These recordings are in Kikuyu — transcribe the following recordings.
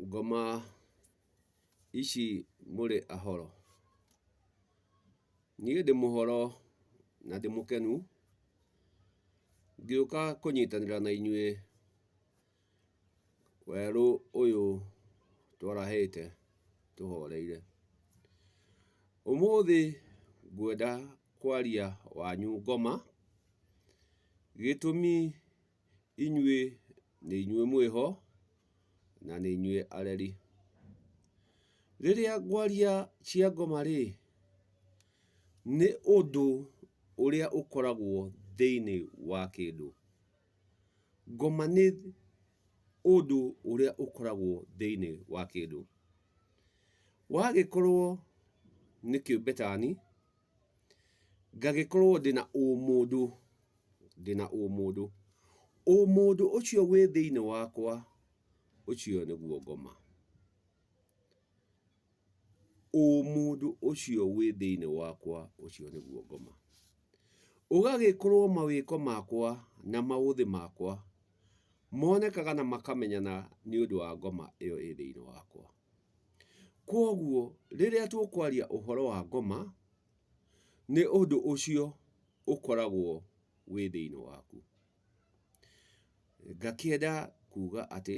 Ngoma ici mũrĩ ahoro? Niĩ ndĩ mũhoro na ndĩ mũkenu ngĩũka kũnyitanĩra na inyuĩ werũ ũyũ twarahĩte tũhoreire. Ũmũthĩ ngwenda kwaria wanyu ngoma, gĩtũmi inyuĩ nĩ inyuĩ mwĩho na nĩ inyuĩ areri. Rĩrĩa ngwaria cia ngoma rĩ, nĩ ũndũ ũrĩa ũkoragwo thĩinĩ wa kĩndũ. Ngoma nĩ ũndũ ũrĩa ũkoragwo thĩinĩ wa kĩndũ. Wagĩkorwo nĩ kĩũmbe tani, ngagĩkorwo ndĩna ũmũndũ, ndĩna ũmũndũ. Ũmũndũ ũcio wĩ thĩinĩ wakwa, ũcio nĩguo ngoma. Ũmũndũ ũcio wĩ thĩinĩ wakwa, ũcio nĩguo ngoma. Ũgagĩkorwo mawĩko makwa na maũthĩ makwa monekaga na makamenyana nĩ ũndũ wa ngoma ĩyo ĩ thĩinĩ wakwa. Kwoguo rĩrĩa tũkwaria ũhoro wa ngoma, nĩ ũndũ ũcio ũkoragwo wĩ thĩinĩ waku. Ngakĩenda kuga atĩ,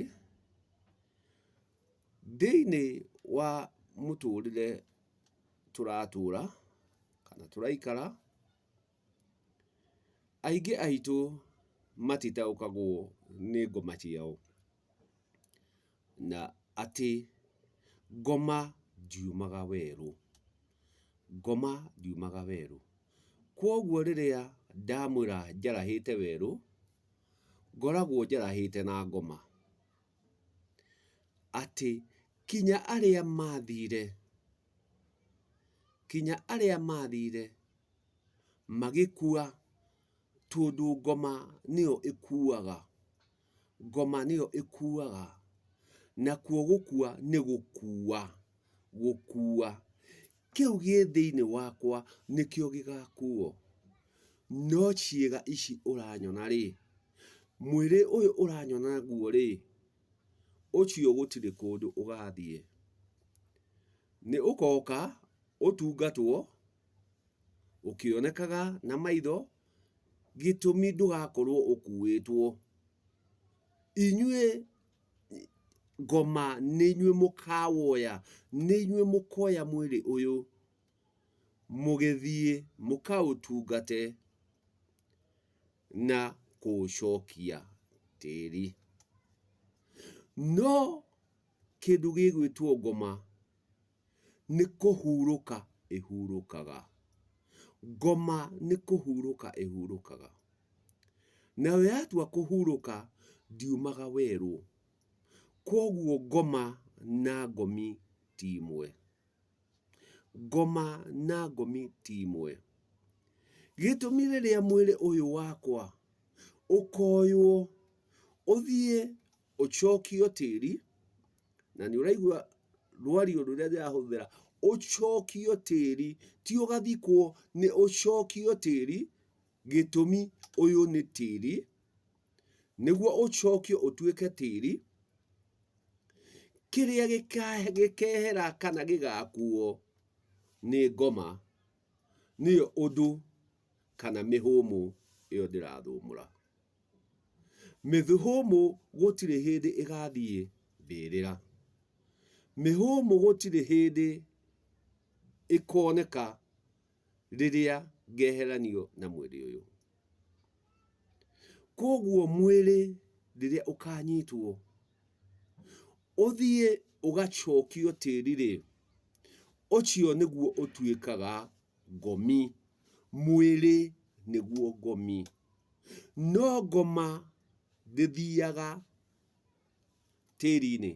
thĩinĩ wa mũtũrĩre tũratũra kana tũraikara, aingĩ aitũ matitaũkagwo nĩ ngoma ciao. Na atĩ ngoma ndiumaga werũ, ngoma ndiumaga werũ. Kwoguo rĩrĩa ndamwĩra njarahĩte werũ, ngoragwo njarahĩte na ngoma. Atĩ kinya arĩa mathire, kinya arĩa mathire magĩkua, tondũ ngoma nĩyo ĩkuaga, ngoma nĩyo ĩkuaga, nakuo gũkua nĩ gũkua, gũkua. Kĩu gĩ thĩinĩ wakwa nĩkĩo gĩgakuo. No ciĩga ici ũranyona rĩ, mwĩrĩ ũyũ ũranyona naguo rĩ, ũcio gũtirĩ kũndũ ũgathiĩ. Nĩ ũkoka ũtungatwo ũkĩonekaga na maitho, gĩtũmi ndũgakorwo ũkuĩtwo. Inyuĩ ngoma nĩ inyuĩ mũkawoya, nĩ inyuĩ mũkoya mwĩrĩ ũyũ mũgĩthiĩ mũkaũtungate na kũũcokia tĩri. No kĩndũ gĩgwĩtwo ngoma nĩ kũhurũka ĩhurũkaga. Ngoma nĩ kũhurũka ĩhurũkaga. Nayo yatua kũhurũka ndiumaga werũ. Kwoguo ngoma na ngomi ti imwe. Ngoma na ngomi ti imwe. Gĩtũmi rĩrĩa mwĩrĩ ũyũ wakwa ũkoywo ũthiĩ ũcokio tĩri, na nĩ ũraigua rwario rũrĩa ndĩrahũthĩra, ũcokio tĩri, ti ũgathikwo, nĩ ũcokio tĩri, gĩtũmi ũyũ nĩ tĩri, nĩguo ũcokio ũtuĩke tĩri, kĩrĩa gĩkehera kana gĩgakuo nĩ ngoma, nĩyo ũndũ kana mĩhũmũ ĩyo ndĩrathũmũra. Mĩhũmũ gũtirĩ hĩndĩ ĩgathiĩ mbĩrĩra. Mĩhũmũ gũtirĩ hĩndĩ ĩkoneka rĩrĩa ngeheranio na mwĩrĩ ũyũ. Koguo mwĩrĩ rĩrĩa ũkanyitwo, ũthiĩ ũgacokio tĩri-rĩ, ũcio nĩguo ũtuĩkaga ngomi. Mwĩrĩ nĩguo ngomi. No ngoma ndĩthiaga tĩri-inĩ,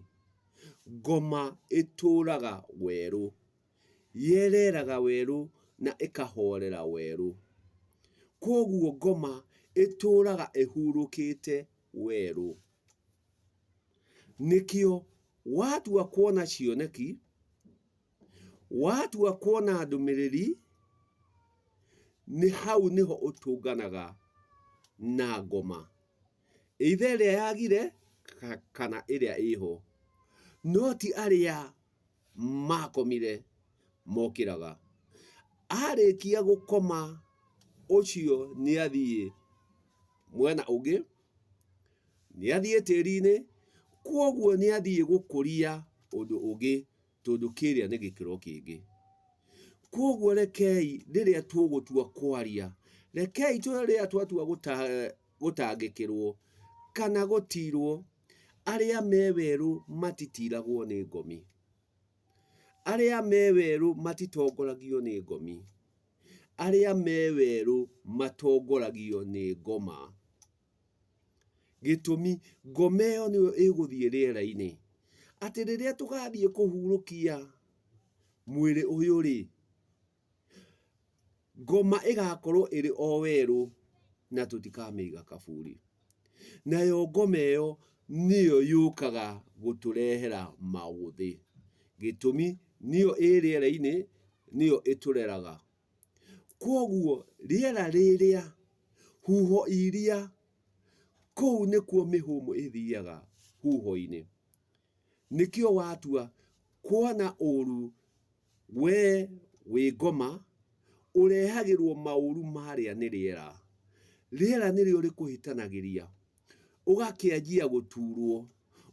ngoma ĩtũraga werũ, yereraga werũ na ĩkahorera werũ. Koguo ngoma ĩtũraga ĩhurũkĩte werũ. Nĩkĩo watua kuona cioneki, Watua kuona ndũmĩrĩri, nĩ hau nĩho ũtũnganaga na ngoma. Either ĩrĩa yagire kana ĩrĩa ĩho. No ti arĩa makomire mokĩraga. Arĩkia gũkoma ũcio nĩ athiĩ mwena ũngĩ, nĩ athiĩ tĩri-inĩ, kwoguo nĩ athiĩ gũkũria ũndũ ũngĩ tondũ kĩrĩa nĩ gĩkĩro kĩngĩ. Kwoguo rekei rĩrĩa tũgũtua kwaria, rekei rĩrĩa twatua gũtangĩkĩrwo kana gũtirwo, arĩa me werũ matitiragwo nĩ ngomi. Arĩa me werũ matitongoragio nĩ ngomi. Arĩa me werũ matongoragio nĩ ngoma. Gĩtũmi, ngoma ĩyo nĩyo ĩgũthiĩ rĩera-inĩ. Atĩ rĩrĩa tũgathiĩ kũhurũkia mwĩrĩ ũyũ-rĩ, ngoma ĩgakorwo ĩrĩ o werũ na tũtikamĩiga kaburi. Nayo ngoma ĩyo nĩyo yũkaga gũtũrehera maũthĩ. Gĩtũmi nĩyo ĩ rĩera-inĩ, nĩyo ĩtũreraga. Kwoguo rĩera rĩrĩa, huho iria, kũu nĩkuo mĩhũmũ ĩthiaga huho-inĩ. Nĩkĩo watua kuona ũru we wĩ ngoma, ũrehagĩrwo maũru marĩa nĩ rĩera. Rĩera nĩrĩo rĩkũhĩtanagĩria, ũgakĩanjia gũturwo,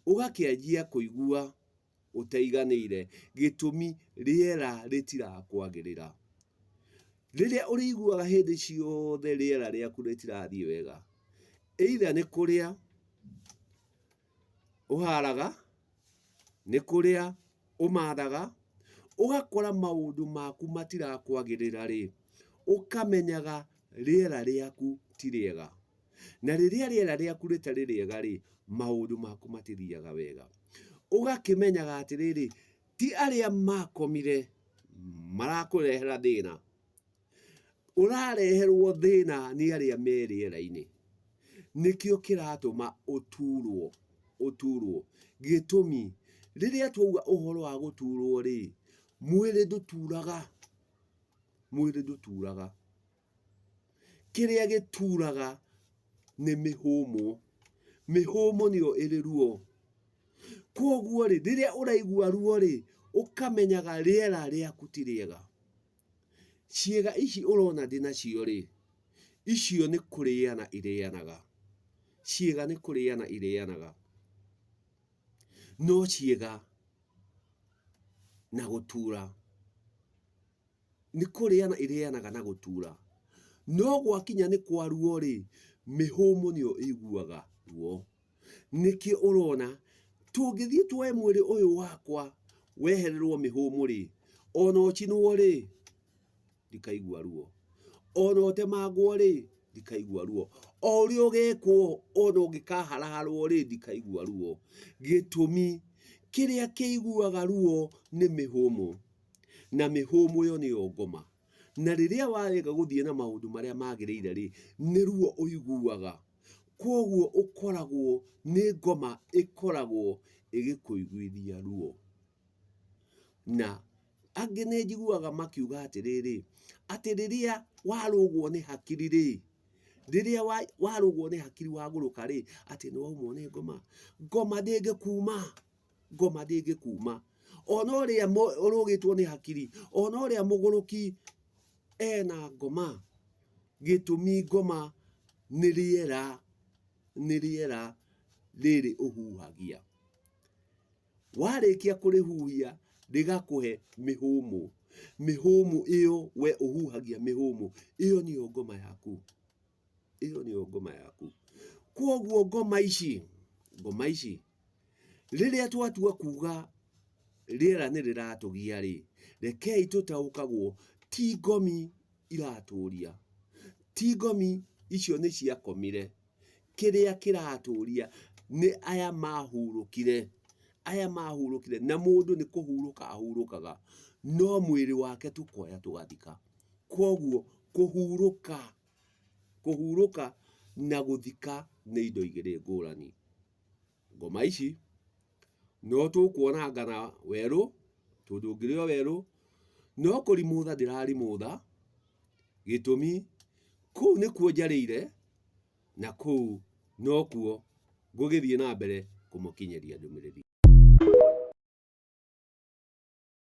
ũgakĩanjia kũigua ũtaiganĩire, gĩtũmi rĩera rĩtirakwagĩrĩra. Rĩrĩa ũrĩiguaga hĩndĩ ciothe rĩera rĩaku rĩtirathiĩ wega, either nĩ kũrĩa ũharaga, nĩ kũrĩa ũmathaga, ũgakora maũndũ maku matirakwagĩrĩra rĩ, ũkamenyaga rĩera rĩaku ti rĩega. Na rĩrĩa rĩera rĩaku rĩtarĩ rĩega rĩ, maũndũ maku matithiaga wega. Ũgakĩmenyaga atĩrĩrĩ, ti arĩa makomire marakũrehera thĩna, ũrareherwo thĩna nĩ arĩa me rĩera-inĩ. Nĩkĩo kĩratũma ũturwo, ũturwo. Gĩtũmi, rĩrĩa twauga ũhoro wa gũturwo rĩ, mwĩrĩ ndũturaga, mwĩrĩ ndũturaga. Kĩrĩa gĩturaga nĩ mĩhũmũ. Mĩhũmũ nĩyo ĩrĩ ruo. Kwoguo rĩ, rĩrĩa ũraigua ruo rĩ, ũkamenyaga rĩera rĩaku ti rĩega. Ciĩga ici ũrona ndĩnacio rĩ, icio nĩ kũrĩana irĩanaga. Ciĩga nĩ kũrĩana irĩanaga. No ciĩga na gũtura nĩ kũrĩana irĩanaga na gũtura. No gwakinya nĩ kwa ruo rĩ, mĩhũmũ nĩyo ĩiguaga ruo. Nĩkĩo ũrona tũngĩthiĩ tuoe mwĩrĩ ũyũ wakwa wehererwo mĩhũmũ rĩ, ona ũcinwo rĩ, ndikaigua ruo. Ona ũtemangwo rĩ, ndikaigua ruo. O ũrĩa ũgekwo ona ũngĩkaharaharwo rĩ, ndikaigua ruo. Gĩtũmi, kĩrĩa kĩiguaga ruo nĩ mĩhũmũ. Na mĩhũmũ ĩyo nĩyo ngoma. Na rĩrĩa warega gũthiĩ na maũndũ marĩa magĩrĩire rĩ, nĩ ruo ũiguaga. Kwoguo ũkoragwo nĩ ngoma ĩkoragwo ĩgĩkũiguithia ruo. Na angĩ nĩ njiguaga makiuga atĩrĩrĩ, atĩ rĩrĩa warũgwo nĩ hakiri rĩ, rĩrĩa warũgwo nĩ hakiri wagũrũka rĩ, atĩ nĩ waumwo nĩ ngoma. Ngoma ndĩngĩkuma. Ngoma ndĩngĩkuma. Ona ũrĩa ũrũgĩtwo nĩ hakiri, ona ũrĩa mũgũrũki ena ngoma. Gĩtũmi ngoma nĩ rĩera, nĩ rĩera rĩrĩ ũhuhagia. Warĩkia kũrĩhuhia rĩgakũhe mĩhũmũ. Mĩhũmũ ĩyo we ũhuhagia mĩhũmũ, ĩyo nĩyo ngoma yaku. Ĩyo nĩyo ngoma yaku. Kwoguo ngoma ici, ngoma ici, rĩrĩa twatua kuga rĩera nĩ rĩratũgia rĩ, rekei tũtaũkagwo ti ngomi iratũria, ti ngomi icio nĩ ciakomire, kĩrĩa kĩratũria nĩ aya mahurũkire, aya mahurũkire, na mũndũ nĩ kũhurũka ahurũkaga, no mwĩrĩ wake tũkoya tũgathika. Kwoguo kũhurũka, kũhurũka na gũthika nĩ indo igĩrĩ ngũrani. Ngoma ici no tũkuona ngana werũ, tondũ ngĩrĩ o werũ, no kũrimũtha ndĩrarimũtha, gĩtũmi kũu nĩkuo njarĩire, na kũu nokuo ngũgĩthiĩ na mbere kũmũkinyĩria ndũmĩrĩri.